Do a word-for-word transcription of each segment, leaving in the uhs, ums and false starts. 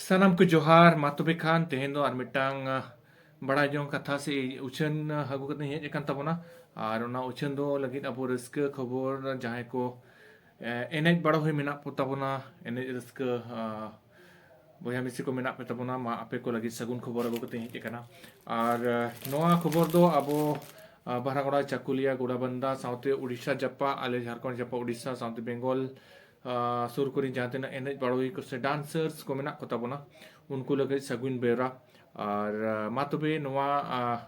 ᱥᱟᱱᱟᱢ ᱠᱚ ᱡᱚᱦᱟᱨ᱾ ᱢᱟ ᱛᱚᱵᱮ ᱠᱷᱟᱱ ᱛᱮᱦᱮᱧ ᱫᱚ ᱟᱨ ᱢᱤᱫᱴᱟᱝ, ᱟᱸ, ᱵᱟᱲᱟᱭ ᱡᱚᱝ ᱠᱟᱛᱷᱟ ᱥᱮ ᱩᱪᱷᱟᱹᱱ, ᱟᱸ, ᱟᱹᱜᱩ ᱠᱟᱛᱮᱧ ᱦᱮᱡ ᱟᱠᱟᱱ ᱛᱟᱵᱚᱱᱟ᱾ ᱟᱨ ᱚᱱᱟ ᱩᱪᱷᱟᱹᱱ ᱫᱚ ᱞᱟᱹᱜᱤᱫ ᱟᱵᱚ ᱨᱟᱹᱥᱠᱟᱹ ᱠᱷᱚᱵᱚᱨ ᱡᱟᱦᱟᱸᱭ ᱠᱚ, ᱮ, ᱮᱱᱮᱡ ᱵᱟᱲᱟ ᱦᱩᱭ ᱢᱮᱱᱟᱜ ᱠᱚ ᱛᱟᱵᱚᱱᱟ, ᱮᱱᱮᱡ ᱨᱟᱹᱥᱠᱟᱹ, ᱟᱸ, ᱵᱚᱭᱦᱟ ᱢᱤᱥᱤ ᱠᱚ ᱢᱮᱱᱟᱜ ᱯᱮ ᱛᱟᱵᱚᱱᱟ, ᱢᱟ ᱟᱯᱮ ᱠᱚ ᱞᱟᱹᱜᱤᱫ ᱥᱟᱹᱜᱩᱱ ᱠᱷᱚᱵᱚᱨ ᱟᱹᱜᱩ ᱠᱟᱛᱮᱧ ᱦᱮᱡ ᱟᱠᱟᱱᱟ᱾ ᱟᱨ, ᱟᱸ, ᱱᱚᱣᱟ ᱠᱷᱚᱵᱚᱨ ᱫᱚ ᱟᱵᱚ, ᱟᱸ, ᱵᱟᱨᱟᱜᱚᱲᱟ, ᱪᱟᱠᱩᱞᱤᱭᱟ, ᱜᱳᱲᱟᱵᱟᱱᱫᱟ ᱥᱟᱶᱛᱮ ᱩᱰᱤᱥᱟ ᱡᱟᱯᱟᱜ, ᱟᱞᱮ ᱡᱷᱟᱲᱠᱷᱚᱸᱰ ᱡᱟᱯᱟᱜ ᱩᱰᱤᱥᱟ ᱥᱟᱶᱛᱮ ᱵᱮᱝᱜᱚᱞ, ᱟᱸ, ᱥᱩᱨ ᱠᱚᱨᱮᱱ ᱡᱟᱦᱟᱸ ᱛᱤᱱᱟᱹᱜ ᱮᱱᱮᱡ ᱵᱟᱲᱚᱭᱤ ᱠᱚ ᱥᱮ dancers ᱠᱚ ᱢᱮᱱᱟᱜ ᱠᱚ ᱛᱟᱵᱚᱱᱟ, ᱩᱱᱠᱩ ᱞᱟᱹᱜᱤᱫ ᱥᱟᱹᱜᱩᱱ ᱵᱮᱣᱨᱟ᱾ ᱟᱨ, ᱟᱸ, ᱢᱟ ᱛᱚᱵᱮ ᱱᱚᱣᱟ, ᱟᱸ,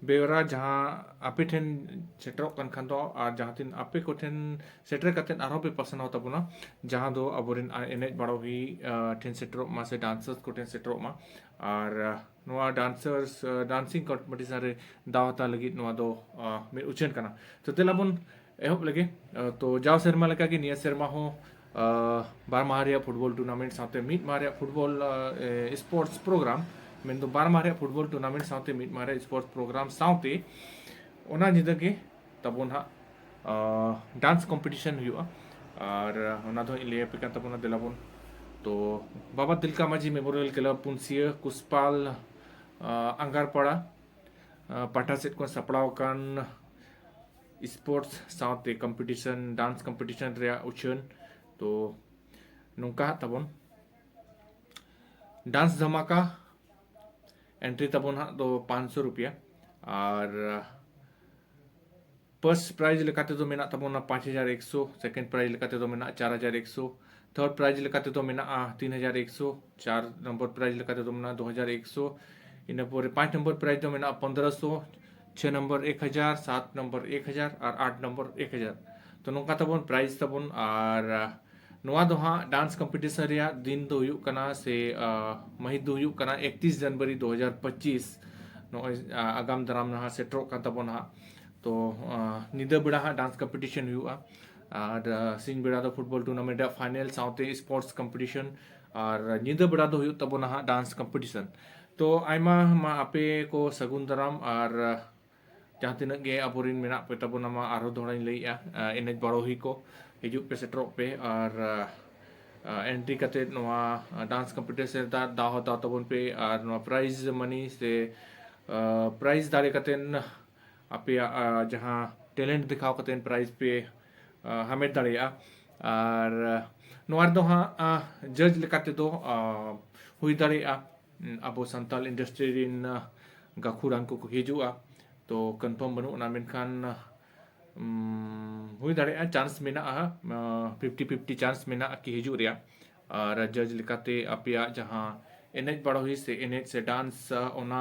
ᱵᱮᱣᱨᱟ ᱡᱟᱦᱟᱸ ᱟᱯᱮ ᱴᱷᱮᱱ ᱥᱮᱴᱮᱨᱚᱜ ᱠᱟᱱ ᱠᱷᱟᱱ ᱫᱚ, ᱟᱨ ᱡᱟᱦᱟᱸ ᱛᱤᱱ ᱟᱯᱮ ᱠᱚᱴᱷᱮᱱ ᱥᱮᱴᱮᱨ ᱠᱟᱛᱮᱫ ᱟᱨᱦᱚᱸ ᱯᱮ ᱯᱟᱥᱱᱟᱣ ᱛᱟᱵᱚᱱᱟ, ᱡᱟᱦᱟᱸ ᱫᱚ ᱟᱵᱚᱨᱮᱱ, ᱟᱸ, ᱮᱱᱮᱡ ᱵᱟᱲᱚᱦᱤ, ᱟᱸ, ᱴᱷᱮᱱ ᱥᱮᱴᱮᱨᱚᱜ ᱢᱟ ᱥᱮ dancers ᱠᱚᱴᱷᱮᱱ ᱥᱮᱴᱮᱨᱚᱜ ᱢᱟ᱾ ᱟᱨ, ᱟᱸ, ᱱᱚᱣᱟ dancers, ᱟᱸ, dancing competition ᱨᱮ ᱫᱟᱣ ᱦᱟᱛᱟᱣ ᱞᱟᱹᱜᱤᱫ ᱱᱚᱣᱟ ᱫᱚ, ᱟᱸ, ᱢᱤᱫ ᱩᱪᱷᱟᱹᱱ ᱠᱟᱱᱟ᱾ ᱛᱚ ᱫᱮᱞᱟ ᱵᱚᱱ ᱮᱦᱚᱵ ᱞᱮᱜᱮ᱾ ᱟᱸ, ᱛᱚ ᱡᱟᱣ ᱥᱮᱨᱢᱟ ᱞᱮᱠᱟᱜᱮ ᱱᱤᱭᱟᱹ ᱥᱮᱨᱢᱟ ᱦᱚᱸ, ᱟᱸ, ᱵᱟᱨ ᱢᱟᱦᱟ ᱨᱮᱭᱟᱜ football tournament ᱥᱟᱶᱛᱮ ᱢᱤᱫ ᱢᱟᱦᱟ ᱨᱮᱭᱟᱜ football, ᱟᱸ, ᱮ, sports program, ᱢᱮᱱᱫᱚ ᱵᱟᱨ ᱢᱟᱦᱟ ᱨᱮᱭᱟᱜ football tournament ᱥᱟᱶᱛᱮ ᱢᱤᱫ ᱢᱟᱦᱟ ᱨᱮᱭᱟᱜ sports program ᱥᱟᱶᱛᱮ ᱚᱱᱟ ᱧᱤᱫᱟᱹ ᱜᱮ ᱛᱟᱵᱚᱱ ᱦᱟᱸᱜ, ᱟᱸ, dance competition ᱦᱩᱭᱩᱜᱼᱟ᱾ ᱟᱨ ᱚᱱᱟ ᱫᱚ ᱦᱟᱸᱜ ᱤᱧ ᱞᱟᱹᱭ ᱟᱯᱮ ᱠᱟᱱ ᱛᱟᱵᱚᱱᱟ, ᱫᱮᱞᱟ ᱵᱚᱱ᱾ ᱛᱚ ᱵᱟᱵᱟ ᱛᱤᱞᱠᱟ ᱢᱟᱹᱡᱷᱤ Memorial Club ᱯᱩᱱᱥᱤᱭᱟᱹ ᱠᱩᱥᱯᱟᱞ, ᱟᱸ, ᱟᱝᱜᱟᱨᱯᱟᱲᱟ, ᱟᱸ, ᱯᱟᱦᱴᱟ ᱥᱮᱫ ᱠᱷᱚᱱ ᱥᱟᱯᱲᱟᱣ ᱟᱠᱟᱱ sports ᱥᱟᱶᱛᱮ competition, dance competition ᱨᱮᱭᱟᱜ ᱩᱪᱷᱟᱹᱱ᱾ ᱛᱚ ᱱᱚᱝᱠᱟ ᱦᱟᱸᱜ ᱛᱟᱵᱚᱱ, dance ᱫᱷᱟᱢᱟᱠᱟ entry ᱛᱟᱵᱚᱱ ᱦᱟᱸᱜ ᱫᱚ ᱯᱟᱸᱪᱥᱚ ᱨᱩᱯᱤᱭᱟ᱾ ᱟᱨ first prize ᱞᱮᱠᱟ ᱛᱮᱫᱚ ᱢᱮᱱᱟᱜ ᱛᱟᱵᱚᱱᱟ ᱯᱟᱸᱪ ᱦᱟᱡᱟᱨ ᱮᱠᱥᱚ, second prize ᱞᱮᱠᱟ ᱛᱮᱫᱚ ᱢᱮᱱᱟᱜᱼᱟ ᱪᱟᱨ ᱦᱟᱡᱟᱨ ᱮᱠᱥᱚ, third prize ᱞᱮᱠᱟ ᱛᱮᱫᱚ ᱢᱮᱱᱟᱜᱼᱟ ᱛᱤᱱ ᱦᱟᱡᱟᱨ ᱮᱠᱥᱚ, ᱪᱟᱨ ᱱᱚᱢᱵᱚᱨ prize ᱞᱮᱠᱟ ᱛᱮᱫᱚ ᱢᱮᱱᱟᱜᱼᱟ ᱫᱩ ᱦᱟᱡᱟᱨ ᱮᱠᱥᱚ, ᱤᱱᱟᱹ ᱯᱚᱨᱮ ᱯᱟᱸᱪ ᱱᱚᱢᱵᱚᱨ prize ᱫᱚ ᱢᱮᱱᱟᱜᱼᱟ ᱯᱚᱱᱫᱽᱨᱚᱥᱚ, ᱪᱷᱚᱭ ᱱᱚᱢᱵᱚᱨ ᱮᱠ ᱦᱟᱡᱟᱨ, ᱥᱟᱛ ᱱᱚᱢᱵᱚᱨ ᱮᱠ ᱦᱟᱡᱟᱨ ᱟᱨ ᱟᱴ ᱱᱚᱢᱵᱚᱨ ᱮᱠ ᱦᱟᱡᱟᱨ᱾ ᱛᱚ ᱱᱚᱝᱠᱟ ᱛᱟᱵᱚᱱ prize ᱛᱟᱵᱚᱱ᱾ ᱟᱨ, ᱟᱸ, ᱱᱚᱣᱟ ᱫᱚ ᱦᱟᱸᱜ dance competition ᱨᱮᱭᱟᱜ ᱫᱤᱱ ᱫᱚ ᱦᱩᱭᱩᱜ ᱠᱟᱱᱟ ᱥᱮ, ᱟᱸ, ᱢᱟᱹᱦᱤᱛ ᱫᱚ ᱦᱩᱭᱩᱜ ᱠᱟᱱᱟ ᱮᱠᱛᱤᱥ ᱡᱟᱱᱩᱣᱟᱨᱤ ᱫᱩ ᱦᱟᱡᱟᱨ ᱯᱚᱸᱪᱤᱥ᱾ ᱱᱚᱜᱼᱚᱭ, ᱟᱸ, ᱟᱜᱟᱢ ᱫᱟᱨᱟᱢ ᱱᱟᱦᱟᱜ ᱥᱮᱴᱮᱨᱚᱜ ᱠᱟᱱ ᱛᱟᱵᱚᱱᱟ ᱦᱟᱸᱜ᱾ ᱛᱚ, ᱟᱸ, ᱧᱤᱫᱟᱹ ᱵᱮᱲᱟ ᱦᱟᱸᱜ dance competition ᱦᱩᱭᱩᱜᱼᱟ᱾ ᱟᱨ, ᱟᱸ, ᱥᱤᱧ ᱵᱮᱲᱟ ᱫᱚ football tournament ᱨᱮᱭᱟᱜ final ᱥᱟᱶᱛᱮ sports competition᱾ ᱟᱨ ᱧᱤᱫᱟᱹ ᱵᱮᱲᱟ ᱫᱚ ᱦᱩᱭᱩᱜ ᱛᱟᱵᱚᱱᱟ ᱦᱟᱸᱜ dance competition᱾ ᱛᱚ ᱟᱭᱢᱟ ᱢᱟ ᱟᱯᱮ ᱠᱚ ᱥᱟᱹᱜᱩᱱ ᱫᱟᱨᱟᱢ᱾ ᱟᱨ, ᱟᱸ, ᱡᱟᱦᱟᱸ ᱛᱤᱱᱟᱹᱜ ᱜᱮ ᱟᱵᱚᱨᱮᱱ ᱢᱮᱱᱟᱜ ᱯᱮ ᱛᱟᱵᱚᱱᱟ, ᱢᱟ ᱟᱨᱦᱚᱸ ᱫᱚᱦᱲᱟᱧ ᱞᱟᱹᱭᱮᱜᱼᱟ, ᱟᱸ, ᱮᱱᱮᱡ ᱵᱟᱲᱚᱦᱤ ᱠᱚ, ᱦᱤᱡᱩᱜ ᱯᱮ, ᱥᱮᱴᱮᱨᱚᱜ ᱯᱮ᱾ ᱟᱨ, ᱟᱸ, ᱮᱱᱴᱨᱤ ᱠᱟᱛᱮ ᱱᱚᱣᱟ ᱰᱟᱱᱥ ᱠᱚᱢᱯᱤᱴᱤᱥᱚᱱ ᱨᱮ ᱫᱟᱣ ᱦᱟᱛᱟᱣ ᱛᱟᱵᱚᱱ ᱯᱮ, ᱟᱨ ᱱᱚᱣᱟ ᱯᱨᱟᱭᱤᱡᱽ ᱢᱟᱱᱤ ᱥᱮ ᱯᱨᱟᱭᱤᱡᱽ ᱫᱟᱲᱮ ᱠᱟᱛᱮ ᱟᱯᱮᱭᱟᱜ ᱡᱟᱦᱟᱸ ᱴᱮᱞᱮᱱᱴ ᱫᱮᱠᱷᱟᱣ ᱠᱟᱛᱮ ᱯᱨᱟᱭᱤᱡᱽ ᱯᱮ ᱦᱟᱢᱮᱴ ᱫᱟᱲᱮᱭᱟᱜᱼᱟ᱾ ᱟᱨ ᱱᱚᱣᱟ ᱨᱮᱫᱚ ᱦᱟᱸᱜ ᱡᱟᱡᱽ ᱞᱮᱠᱟ ᱛᱮᱫᱚ ᱦᱩᱭ ᱫᱟᱲᱮᱭᱟᱜᱼᱟ ᱟᱵᱚ ᱥᱟᱱᱛᱟᱲ ᱤᱱᱰᱟᱥᱴᱨᱤ ᱨᱮᱱ ᱜᱟᱹᱠᱷᱩᱲᱟᱱ ᱠᱚᱠᱚ ᱦᱤᱡᱩᱜᱼᱟ᱾ ᱛᱚ ᱠᱚᱱᱯᱷᱟᱨᱢ ᱵᱟᱹᱱᱩᱜ ᱚᱱᱟ, ᱢᱮᱱᱠᱷᱟᱱ ᱦᱩᱭ ᱫᱟᱲᱮᱭᱟᱜᱼᱟ, ᱪᱟᱱᱥ ᱢᱮᱱᱟᱜᱼᱟ, ᱯᱷᱤᱯᱴᱤ ᱯᱷᱤᱯᱴᱤ ᱪᱟᱱᱥ ᱢᱮᱱᱟᱜᱼᱟ ᱠᱤ ᱦᱤᱡᱩᱜ ᱨᱮᱭᱟᱜ᱾ ᱟᱨ ᱡᱟᱡᱽ ᱞᱮᱠᱟᱛᱮ ᱟᱯᱮᱭᱟᱜ ᱡᱟᱦᱟᱸ ᱮᱱᱮᱡ ᱵᱟᱲᱟᱦᱤ ᱥᱮ ᱮᱱᱮᱡ ᱥᱮ ᱰᱟᱱᱥ, ᱚᱱᱟ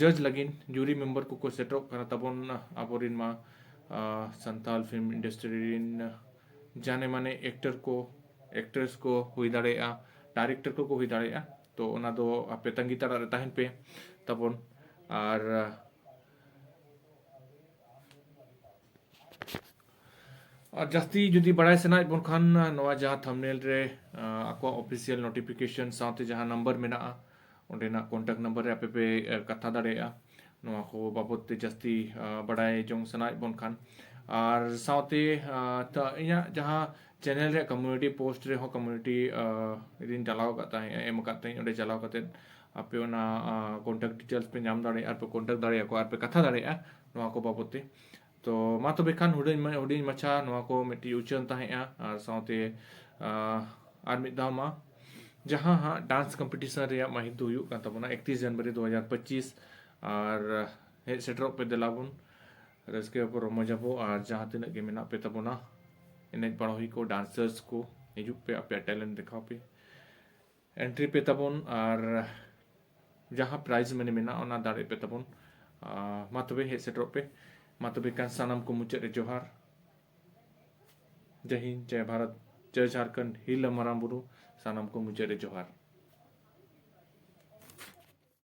ᱡᱟᱡᱽ ᱞᱟᱹᱜᱤᱫ ᱡᱩᱨᱤ ᱢᱮᱢᱵᱟᱨ ᱠᱚᱠᱚ ᱥᱮᱴᱮᱨᱚᱜ ᱠᱟᱱᱟ ᱛᱟᱵᱚᱱ ᱟᱵᱚᱨᱮᱱ ᱢᱟ ᱥᱟᱱᱛᱟᱲ ᱯᱷᱤᱞᱢ ᱤᱱᱰᱟᱥᱴᱨᱤ ᱨᱮᱱ ᱡᱟᱱᱮ ᱢᱟᱱᱮ ᱮᱠᱴᱟᱨ ᱠᱚ, ᱮᱠᱴᱨᱮᱥ ᱠᱚ ᱦᱩᱭ ᱫᱟᱲᱮᱭᱟᱜᱼᱟ, ᱰᱟᱭᱨᱮᱠᱴᱚᱨ ᱠᱚᱠᱚ ᱦᱩᱭ ᱫᱟᱲᱮᱭᱟᱜᱼᱟ᱾ ᱛᱚ ᱚᱱᱟ ᱫᱚ ᱟᱯᱮ ᱛᱟᱺᱜᱤ ᱛᱟᱲᱟᱜ ᱨᱮ ᱛᱟᱦᱮᱱ ᱯᱮ ᱛᱟᱵᱚᱱ᱾ ᱟᱨ ᱟᱨ ᱡᱟᱹᱥᱛᱤ ᱡᱩᱫᱤ ᱵᱟᱲᱟᱭ ᱥᱟᱱᱟᱭᱮᱫ ᱵᱚᱱ ᱠᱷᱟᱱ, ᱱᱚᱣᱟ ᱡᱟᱦᱟᱸ ᱛᱷᱟᱢᱵᱱᱮᱞ ᱨᱮ ᱟᱠᱚᱣᱟᱜ ᱚᱯᱷᱤᱥᱤᱭᱟᱞ ᱱᱳᱴᱤᱯᱷᱤᱠᱮᱥᱚᱱ ᱥᱟᱶᱛᱮ ᱡᱟᱦᱟᱸ ᱱᱟᱢᱵᱟᱨ ᱢᱮᱱᱟᱜᱼᱟ, ᱚᱸᱰᱮᱱᱟᱜ ᱠᱚᱱᱴᱟᱠᱴ ᱱᱟᱢᱵᱟᱨ ᱨᱮ ᱟᱯᱮ ᱯᱮ ᱠᱟᱛᱷᱟ ᱫᱟᱲᱮᱭᱟᱜᱼᱟ᱾ ᱱᱚᱣᱟ ᱠᱚ ᱵᱟᱵᱚᱫ ᱛᱮ ᱡᱟᱹᱥᱛᱤ ᱵᱟᱲᱟᱭ ᱡᱚᱝ ᱥᱟᱱᱟᱭᱮᱫ ᱵᱚᱱ ᱠᱷᱟᱱ, ᱟᱨ ᱥᱟᱶᱛᱮ ᱤᱧᱟᱹᱜ ᱡᱟᱦᱟᱸ ᱪᱮᱱᱮᱞ ᱨᱮᱭᱟᱜ ᱠᱚᱢᱤᱭᱩᱱᱤᱴᱤ ᱯᱳᱥᱴ ᱨᱮᱦᱚᱸ ᱠᱚᱢᱤᱭᱩᱱᱤᱴᱤ ᱨᱤᱧ ᱪᱟᱞᱟᱣ ᱟᱠᱟᱫ ᱛᱟᱦᱮᱸᱫ, ᱮᱢ ᱟᱠᱟᱫ ᱛᱟᱦᱮᱸᱫ, ᱚᱸᱰᱮ ᱪᱟᱞᱟᱣ ᱠᱟᱛᱮᱫ ᱟᱯᱮ ᱚᱱᱟ ᱠᱚᱱᱴᱟᱠᱴ ᱰᱤᱴᱮᱞᱥ ᱯᱮ ᱧᱟᱢ ᱫᱟᱲᱮᱭᱟᱜᱼᱟ, ᱟᱨ ᱯᱮ ᱠᱚᱱᱴᱟᱠᱴ ᱫᱟᱲᱮᱭᱟᱠᱚᱣᱟ, ᱟᱨ ᱯᱮ ᱠᱟᱛᱷᱟ ᱫᱟᱲᱮᱭᱟᱜᱼᱟ ᱱᱚᱣᱟ ᱠᱚ ᱵᱟᱵᱚᱫ ᱛᱮ᱾ ᱛᱚ ᱢᱟ ᱛᱚᱵᱮ ᱠᱷᱟᱱ ᱦᱩᱰᱤᱧ ᱢᱟ- ᱦᱩᱰᱤᱧ ᱢᱟᱪᱷᱟ ᱱᱚᱣᱟ ᱠᱚ ᱢᱤᱫᱴᱤᱡ ᱩᱪᱷᱟᱹᱱ ᱛᱟᱦᱮᱸᱜᱼᱟ, ᱟᱨ ᱥᱟᱶᱛᱮ ᱟᱨ ᱢᱤᱫ ᱫᱷᱟᱣ ᱢᱟ ᱡᱟᱦᱟᱸ ᱦᱟᱸᱜ ᱰᱟᱱᱥ ᱠᱚᱢᱯᱤᱴᱤᱥᱚᱱ ᱨᱮᱭᱟᱜ ᱢᱟᱹᱦᱤᱛ ᱫᱚ ᱦᱩᱭᱩᱜ ᱠᱟᱱ ᱛᱟᱵᱚᱱᱟ ᱮᱠᱛᱤᱥ ᱡᱟᱱᱩᱣᱟᱨᱤ ᱫᱩ ᱦᱟᱡᱟᱨ ᱯᱚᱸᱪᱤᱥ᱾ ᱟᱨ ᱦᱮᱡ ᱥᱮᱴᱮᱨᱚᱜ ᱯᱮ, ᱫᱮᱞᱟ ᱵᱚᱱ ᱨᱟᱹᱥᱠᱟᱹ ᱟᱵᱚ, ᱨᱚᱢᱚᱡᱽ ᱟᱵᱚ, ᱟᱨ ᱡᱟᱦᱟᱸ ᱛᱤᱱᱟᱹᱜ ᱜᱮ ᱢᱮᱱᱟᱜ ᱯᱮ ᱛᱟᱵᱚᱱᱟ ᱮᱱᱮᱡ ᱵᱟᱲᱟ ᱦᱩᱭ ᱠᱚ, ᱰᱟᱱᱥᱟᱨᱥ ᱠᱚ, ᱦᱤᱡᱩᱜ ᱯᱮ, ᱟᱯᱮᱭᱟᱜ ᱴᱮᱞᱮᱱᱴ ᱫᱮᱠᱷᱟᱣ ᱯᱮ, ᱮᱱᱴᱨᱤ ᱯᱮ ᱛᱟᱵᱚᱱ, ᱟᱨ ᱡᱟᱦᱟᱸ ᱯᱨᱟᱭᱤᱡᱽ ᱢᱟᱱᱤ ᱢᱮᱱᱟᱜᱼᱟ ᱚᱱᱟ ᱫᱟᱲᱮ ᱯᱮ ᱛᱟᱵᱚᱱ᱾ ᱢᱟ ᱛᱚᱵᱮ ᱦᱮᱡ ᱥᱮᱴᱮᱨᱚᱜ ᱯᱮ᱾ ᱢᱟ ᱛᱚᱵᱮ ᱠᱷᱟᱱ ᱥᱟᱱᱟᱢ ᱠᱚ ᱢᱩᱪᱟᱹᱫ ᱨᱮ ᱡᱚᱦᱟᱨ᱾ ᱡᱟᱭ ᱦᱤᱱᱫ, ᱡᱟᱭ ᱵᱷᱟᱨᱚᱛ, ᱡᱟᱭ ᱡᱷᱟᱨᱠᱷᱚᱸᱰ, ᱦᱤᱞ ᱢᱟᱨᱟᱝ ᱵᱩᱨᱩ, ᱥᱟᱱᱟᱢ ᱠᱚ ᱢᱩᱪᱟᱹᱫ ᱨᱮ ᱡᱚᱦᱟᱨ᱾